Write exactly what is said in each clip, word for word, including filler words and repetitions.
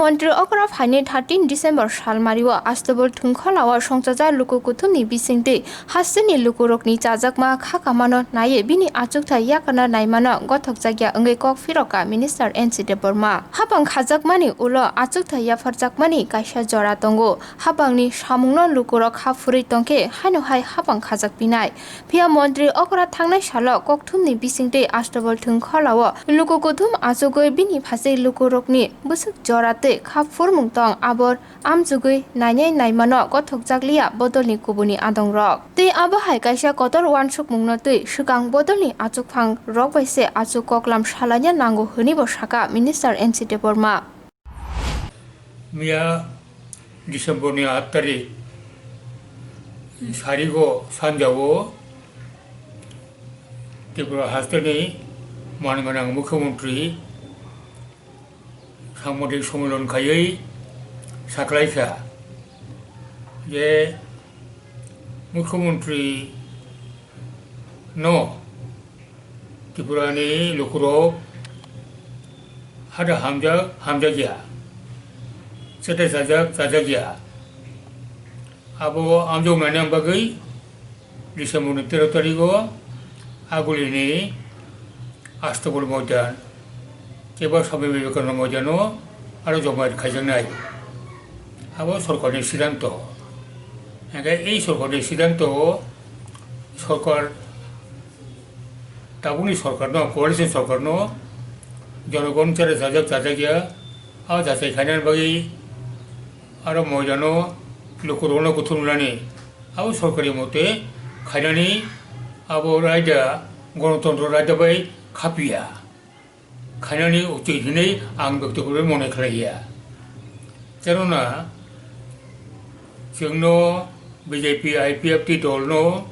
Montri okra phainai thirteen December salmario Astobol thwngkholao songchajak luku kuthumni bisingtwi hasteni lukurokni chajakma kha kamano naiwi bini achukthai yakarna naimano gothokjakya wngwi kok phirokha Minister N C Debbarma. Hapang khajakmani ulo achukthai yapharjakmani kaisa jora tongo. Hapangni samungno lukurok kha phurwi tongkhe haino hai hapang khajak pinai. Phiya montri okra thangnai salo kokthumni bisingtwi Astobol thwngkholao luku kuthum achugwi bini phaisai lukurokni bwswk jora tei kha phurmung tong abo amchugwi nainai naimano gothokjakliya bodolni kubuni adongrok. Tei abo hai kaisa kotor uansukmungno twi swkang bodolni achukphang rok bai se achuk koklam salaina nango hwnwibo sakha Minister N C Debbarma. Miya December ni aat tarik sarigo sanjao Tripura hasteni manwi gwnang Mukhyamantri sangbadik somilon khaiwi saklaikha je Mukhyamantri no Tripura ni lukurok hada hamjak hamjakya, chete chajak chajakya. Abo amjoknani bagwi December ni tero tarigo Agulini Astobol Moidan eba Swami Vivekananda Moidano aro jomaat khaijaknai. Abo sorkarni siddhanto. Hingkhe ei sorkarni siddhanto o sorkar Tabukni sorkarno, coalition sorkarno jonogon chara jajak chajakya, a jachai khainani bagwi aro moidano lukurokno kuthumnani abo sorkari mote khainani abo raida, gonotontro raida bai khapiya. Khainani uchit hinwi ang bektogotobhabe mone khlaiya. Karona chwngno B J P I P F T dolno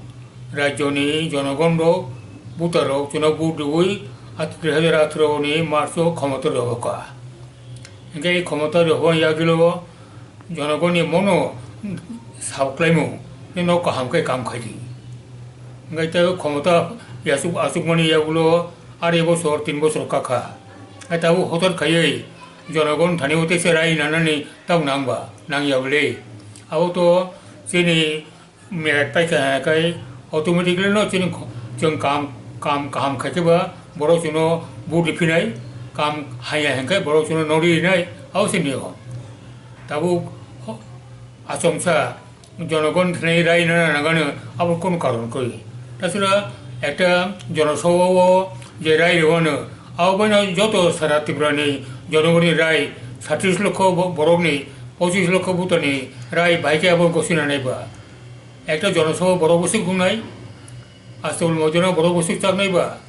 rajyoni jonogonrok, voterrok chwngno vote rwui atwtwi hajar atharoni March o khomota rwkha. Hingkhe khomota rwkha yagwilo jonogoni mono saklaimung, nino kaham khe kam khaidi. Hingkhe tei khomota yachuk achukmani yagulo ari bosor, tin bosor kakha. Hai tabuk hotor khaiwi jonogon thani o teisa rai nanani tabuk nangba, nangya bwle. Abo to chini Merit paikha hwnkhai automatically no chini kho-, chwng kam, kam kaham khaikhe ba borok chwngno vote riphinai, kam haiya hwnkhai borok chwngno nori rinai, abo se niyo. Tabuk ho-, achomsa jonogon thani rai nana nagano abo kono karon koi. Taswra ekta jonosabha o je rai rwano, abo baino joto sara Tripura ni jonogoni rai satis lokho bo-, borokni, pochis lokho butani rai bahai khe abo gosina nai ba. Ekta jonosabha borok bwswk wngnai, Astobol Moidano borok bwswk chaknai ba,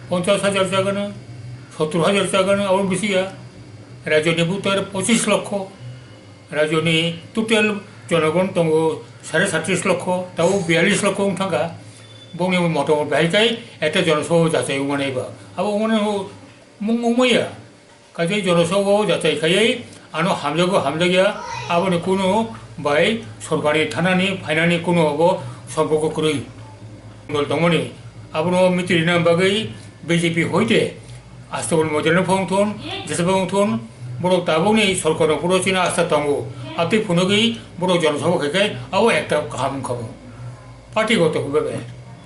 ponchas hajar chagano, sottur hajar chagano, abo bisi ya. Rajyoni voter pochis lokho, rajyoni total jonogon tongo sare satris lokho, tabuk biyalis lokho wng thangkha. Bongni motamot bahai khai ekta jonosabha jachai wngmanai ba. Abo wngmani mung wngmaya. Kaisa jonosabha o jachai khaiwi ano hamjago hamjakya, aboni kunu bai sorkarni thanani phainani kunu abo somporko kwrwi. Dol tongmani abono mitri rina bagwi B J P hoite Astobol Moidano phone thun, jesa phone thun, borok tabukni sorkarno puro chini asta tongo. Abtwi phunugwi borok jonosabha khai khai abo ekta kaham wngkha bo. Party goto khe bebe,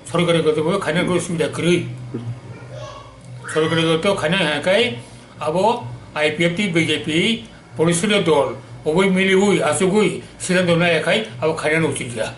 sorkari goto khe bebe khaina guru subida kwrwi. Sorkari goto khaina hai khai abo I P F T B J P policy dol oboi miliwi asugwi siddhanto nai khai abo khaina uchit ya.